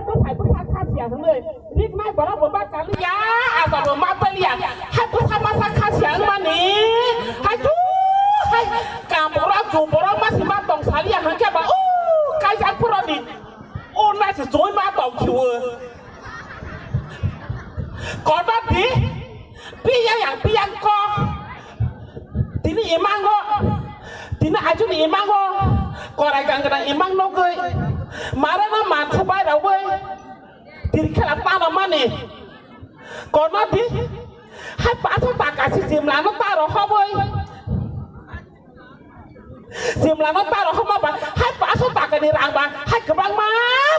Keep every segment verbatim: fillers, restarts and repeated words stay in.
Bwsai bwsa kha siya hwnwi riknai borok bo ma kaliya, asa bo ma paliya. Hai bwsa masa kha siya wngmani. Hai chu, hai kampura chu borok ma si ma tong saliya hwnkhe ba, o kaijak phuroni. O nai se choi ma tong khiwo. Kono di, piya yang piya ko. Tini imango, tini ajuni imango, korai gangra imang nogoi. Mara na man sabai rawoi. Tirkhela tana mani. Kono di, hai paso taka si jimlano taro hoboi. Jimlano taro homa ba, hai paso taka ni rang ba, hai kwbangma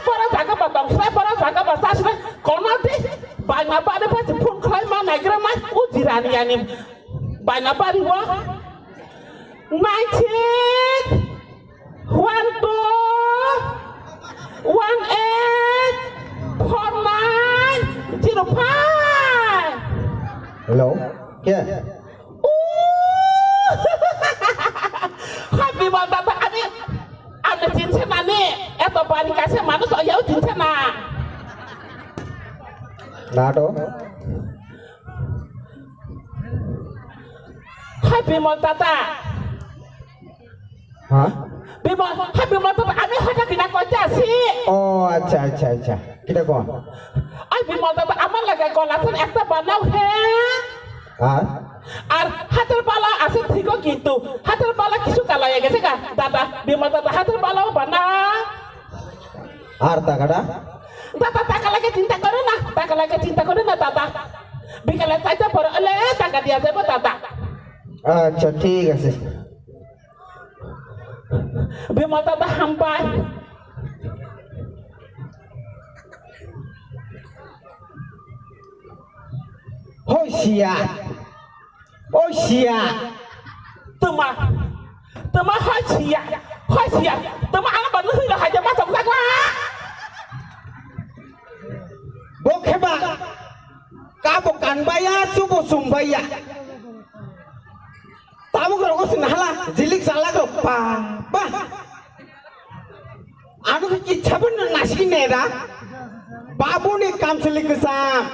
bora jaga ba tong srai, bora jaga ba sa srai, kono di, bai na ba de pa phun khlai ma nai gra mai, u jirani ani bai na ba ri wo. Nine six one two one eight four nine zero five. Hello, ke? Hai Bimal dada, ani, ani chinse nani, eto bari kaise manush oyau chinse na. Nato. Hai Bimal dada. Ha? Bimal, hai Bimal dada, ani hota kina koite asi. Oh, acha, acha, acha. Kita kon? Ai Bimal dada, amar lage gola san ekta banao he. Ha? Ar hatar bala ase thik ho kintu hatar bala kichu kalai gese ga dada, Bimal dada hatar bala o bana. Ar taka da? Dada taka lage chinta koro na, taka lage chinta koro na dada. Bikale chaita poro ole taka dia jebo dada. Acha thik ase. Bimal dada hambai. Hoi siya. Hoi siya. Tuma. Tuma hoi siya. Hoi siya. Tuma ana banu hoi lo haja ma tong takla. Bo kheba. Kabo kanbaya, chubo sumbaya. Tabuk rogo sini hala, jilik jalak rok pa, pa. Ano ke kichha pun nasi neda. Babu ni kamsili kesam.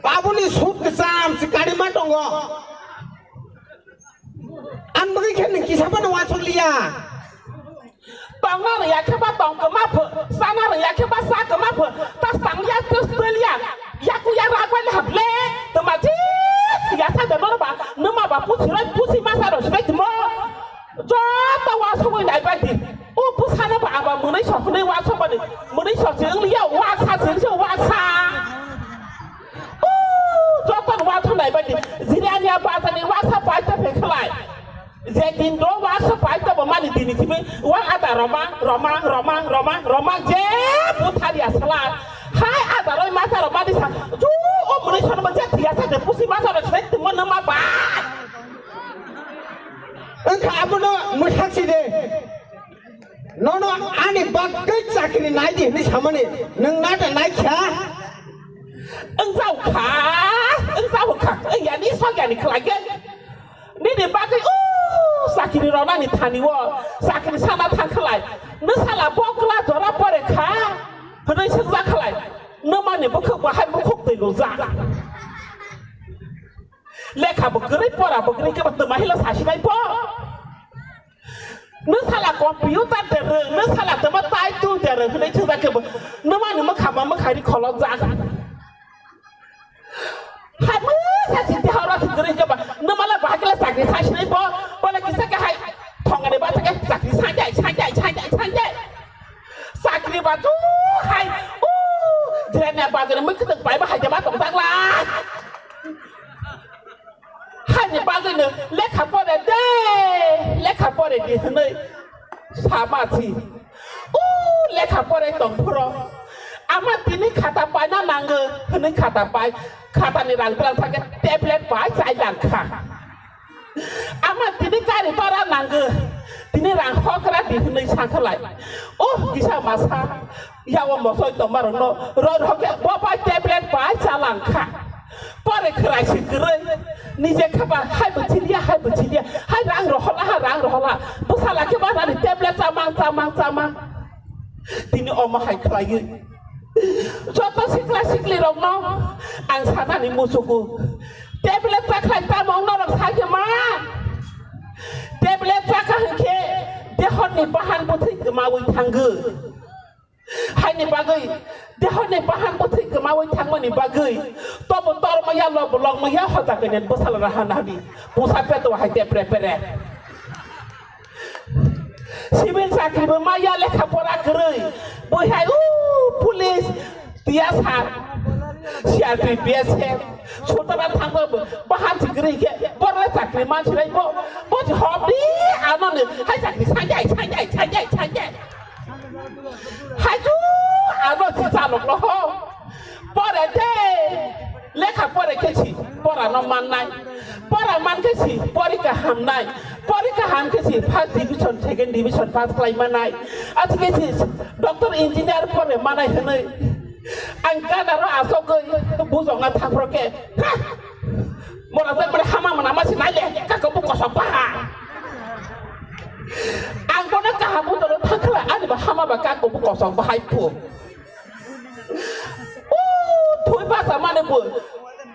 Babu ni sut kesam, si karima tongo. An bagi khen kisa pun wansuk liya. Tongna rwya khe ba tong kwma pho, sana rwya khe ba sa kwma pho, ta sangya tus tulia, yaku ya ragwai le hable, tuma ji, ya sa de moro ba, numa ba pusi roi, pusi masa roi, sibai timo, joto wa sogoi nai bai di, u pusana ba aba munai sok, munai wa sok ba di, munai sok jeng liya, wa sa jeng se wa sa, u, joto wa sok nai bai di, jiri anya ba sa ni wa sa bai ta phe khlai. Je din do wa so pai to bo mani dini kimi wa ada roma, roma, roma, roma, roma, je buthari asala. Hai ada roi masa roma di sa. Ju o muni son ma je tiya sa de pusi masa ro se timo nama ba. Engkha abono muthak si de. Nono ani bagwi chakri nai di hini samani. Nung nata nai kha? Engjao kha, engjao kha, engyani sogyani khlaigen. Nini bagwi, o, sakiri ronani thani o, sakiri sana thang khlai. Nwsala bokla jora pore kha, hwnwi swngjak khlai. Nwmani bukhuk bahai bukhuk twi lujak. Lekha bo kwrwi, pora bo kwrwi, kebo twma hilo sasinai bo. Nwsala computer de rwng, nwsala twma tai tu de rwng hwnwi swngjak kebo. Nwmani mwkhama mwkhari kholopjak. Hai mwsa sinti horo thwngwi khe ba, nwmala bahai khe chakri sasinai bo, bole kisa khe hai thongani ba khe chakri sanjai, sanjai, sanjai, sanjai. Chakri ba tu hai, u, jirania bagwi mui khwtwk bai ba hai jama tong thang lai. Haini bagwino lekha pore de, lekha pore di hwnwi sama si. O lekha pore tong phuro. Ama tini khata paina nango hwnwi khata pai. Khatani rang twlang thangkhe tablet pai chai langkha. Ama tini gari bara nango. Tini rang hokra di hwnwi sakhalai. O kisa masa. Yawo mosoi tongmarokno roi rokhe bo bai tablet bai chalangkha. Pore khwrai se kwrwi. Nije khe ba hai bo chiliya, hai bo chiliya. Hai rang rohola, ha rang rohola. Bwsala khe ba nani tablet chamang, chamang, chamang. Tini omo hai khwlaiwi. Joto sikla sikli rokno ang sanani muchugo. Tablet chakhlai tamo norok sakhe ma? Tablet chakha hwnkhe dehorni bahan bwthwi kwmawi thangwi. Haini bagwi, dehorni bahan bwthwi kwmawi thangmani bagwi, tobo tormaya, lobo longmaya, hoda kainet bwsala raha nahdi, bwsa peto hai tepre pere. Civil chakri bo maya, lekha pora kwrwi, bwihai, u, police, T S R, C R P F, B S F, sotara thangma bo, bahan si kwrwi khe, borok le chakri mansi nai bo, bo si hobdi, ano ni, hai chakri sanjai, sanjai, sanjai, sanjai. Haichu ano si chalok no ho. Pore de. Lekha pore khe si pora no mannai. Pora man khe si porika hamnai. Porika ham khe si first division, second division pass khlai manai. Achi khe si doctor engineer pore manai hwnwi. Ang gana ro asogwi bujok na thangphro khe. Ha! Mora tak mane hama mana masi nai le. Kako bu kosok baha. Ang bono kaham butoro thangkhala, ani ba hama ba kako bo kosong bahai phu. O, thoi basa mane bo.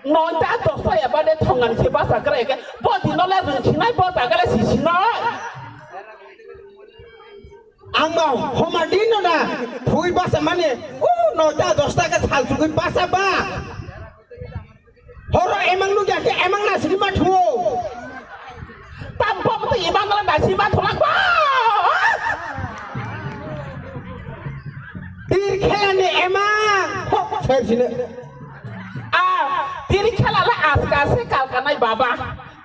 Noita dosta ya bade thongani se basa kra ke. Bo dino le rung sinai, bo jaga le si sinai. Ang ba homa dino na. Thoi basa mane. O, noita dosta ke sal sugui basa ba. Horo emang nugya khe emang na sima thuo. Tam pom tu imang la na sima thulak ba. Tir khela ni emang. Hok, ser sini. Ah, tir khela la aska se kalkanai baba.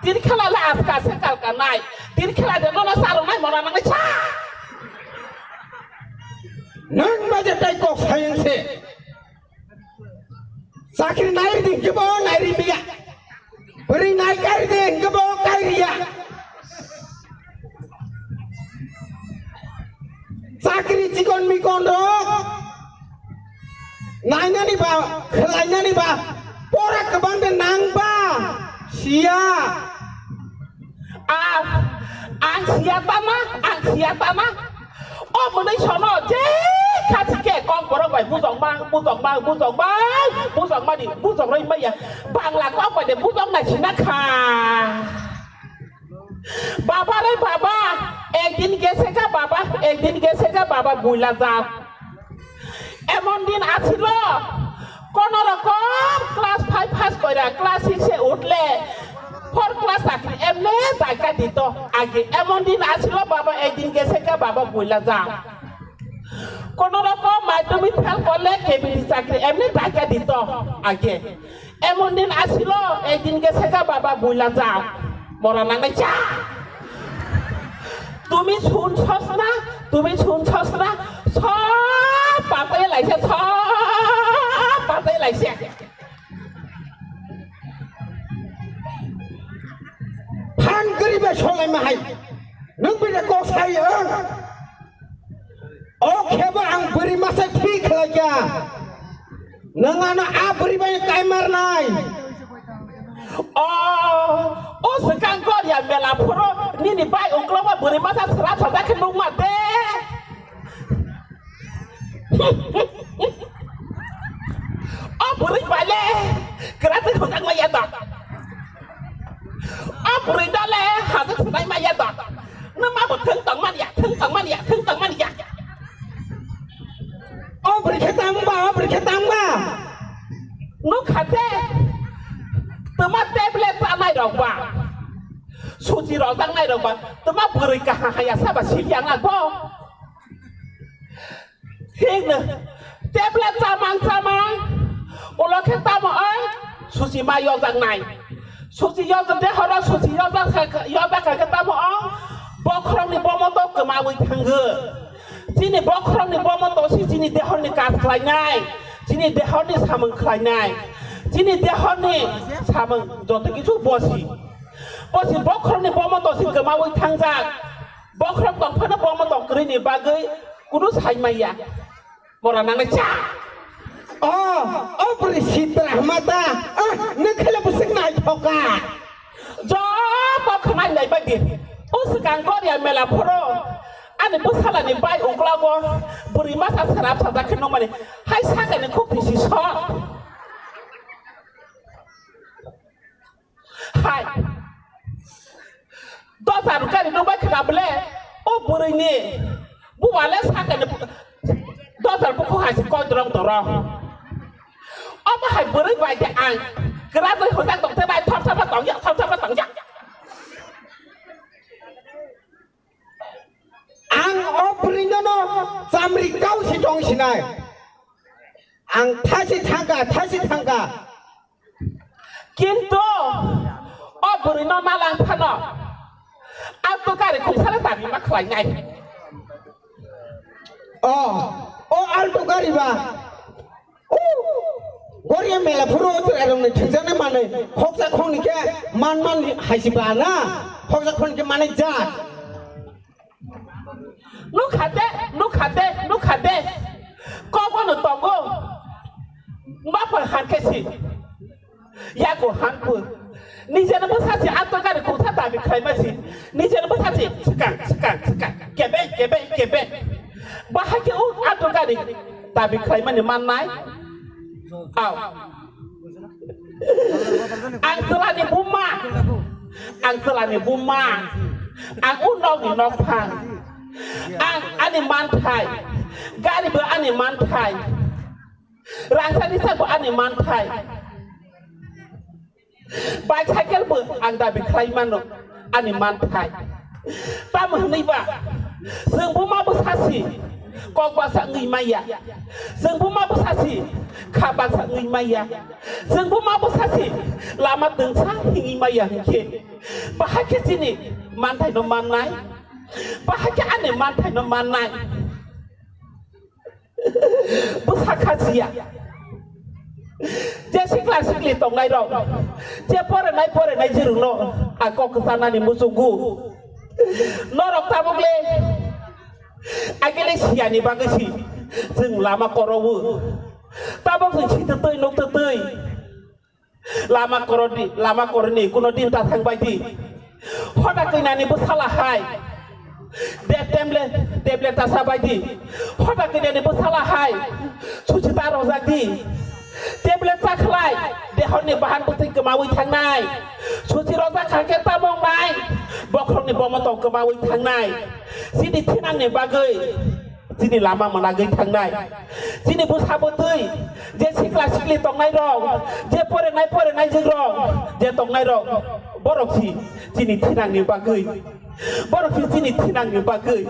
Tir khela la aska se kalkanai. Tir khela de no na sarong nai mona nang cha. Nang ba je tai kok sayang se. Chakri nairdi hingke bo nairimiya. Bwrwi nai kairdi hingke bo kairiya. Chakri chikon mikon rok nainani ba, khwlainani ba, pora kwbang de nang ba, siya. Ah, ang siya tama, ang siya tama. O mwnwi sono je khachi khe kok borok bai bujok mang, bujok mang, bujok mang, bujok mani, bujok roi maya. Bangla kok bai de bujok nai sina kha. Baba re baba, ek din gese ga baba, ek din gese ga baba buila ja. Emon din asilo, kono rokom class five pass koira, class six e utle, four class chakri emne daika dito age. Emon din asilo baba, ek din gese ga baba buila ja. Kono rokom madhyamik fail korle K B T chakri emne daika dito age. Emon din asilo, ek din gese ga baba buila ja. Mora nangnai cha. Tumi sun sosna, tumi sun sosna, sob patai laise, sob patai laise. Phan gari ba solai mahai. Nung bini kok sai ang. O khebo ang bwrwi masa thwi khlaikha. Nang ano a bwrwi bai kai marnai. O, o swkang Korea mela phuru nini bai ungklogo bwrwi masa sra sajak khe nukma de. O bwrwi bai le kwrwtwi hwnjakma ya da. O bwrwi dole hajak swnaima ya da. Numa bo thwng tongmani ya, thwng tongmani ya, thwng tongmani ya. O bwrwi khe tangba, o bwrwi khe tangba. Nukha de, twma tablet chanai rok ba, suchi rok tangnai rok ba, twma bwrwi kaham haya saba sili ang bo. Thikno, tablet chamang chamang, ulo khe tamo oi, suchi ma yojak nai. Suchi yojak de horo suchi yojak kha, yojak kha khe tamo o, bokhorokni bomoto kwmawi thango. Chini bokhorokni bomoto si chini dehorni kaj khlainai, chini dehorni samung khlainai, chini dehorni samung joto kichu bosi. Bosi bokhorokni bomoto si kwmawi thangjak. Bokhorok tongphano bomoto kwrwini bagwi kunu saimaya. Mora nangnai cha. O, o bwrwi sitra hama ta. Ah, nung khela bwswk naithoka. Joto khwnai nai bai di. O swkang Korea mela phoro. Ani bwsalani bai ungklogo bwrwi masa srap sajak khe nukmani. Ai sakani khuk tisi so. Hai. Dosa rukari nukbai khna bole. O bwrwini. Buwale sakani. Dosa buku hai si koi dorong dorong. Omo hai bwrwi bai de ang. Kra doi hojak tong te bai thop thop tong ya thop thop tong ya. Ang o bwrwino no chamri kau si tong sinai. Ang thasi thangka, thasi thangka. Kintu o bwrwino nalang phano. Ang to gari khungsala dabi ma khlai nai. O, o alto gari ba. Goriya mela phuru o chwrairokni thwngjaknai manwi khoksa khokni khe man man hai si ba na, khoksa khokni khe manwi jak. Nukha de, nukha de, nukha de. Kok bono tongo. Bapang han khe si. Yago han phu. Nijeno bwsa si ato gari khungsa dabi khlaima si. Nijeno bwsa si swkang, swkang, swkang. Kebeng, kebeng, kebeng. Bahai khe o ato gari dabi khlaimani mannai. Au. Ang chwlani buma. Ang chwlani buma. Ang o nokni nokphang. Ang ani manthai. Gari bo ani manthai. Rangchak risa bo ani manthai. Bicycle bo ang dabi khlai mano ani manthai. Tamo hwnwi ba, chwng buma bwsa si kok basa wngwi maya. Chwng buma bwsa si kha basa wngwi maya. Chwng buma bwsa si lama twngsa hingwi maya hinkhe. Bahai khe chini manthai no mannai. Bahai khe ani manthai no mannai. Bwsa kha siya. Je sikla sikli tongnai rok, je porenai porenai jirokno ang kok kwchanani muchungo. Norok tabuk le agile siyani bagwi si chwng lama korowo. Tabuk chwng sitwtwi nuktwtwi. Lama korodi, lama koroni kuno din ta thang bai di. Hoda kwnani bwsala hai. De temle, teble ta sa bai di. Hoda kwnani bwsala hai. Suchi ta rojak di. Teble ta khlai. Dehorni bahan bwtwi kwmawi thangnai. Suchi rojak kha khe ta mong nai. Bokhorokni bomo tong kwmawi thangnai. Chini thinangni bagwi. Chini lama mwnagwi thangnai. Chini bwsa bwtwi, je sikla sikli tongnai rok, je porenai porenai jwk rok, je tongnai rok, borok si chini thinangni bagwi. Borok si chini thinangni bagwi.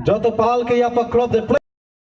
Joto pal ke yapa club de play.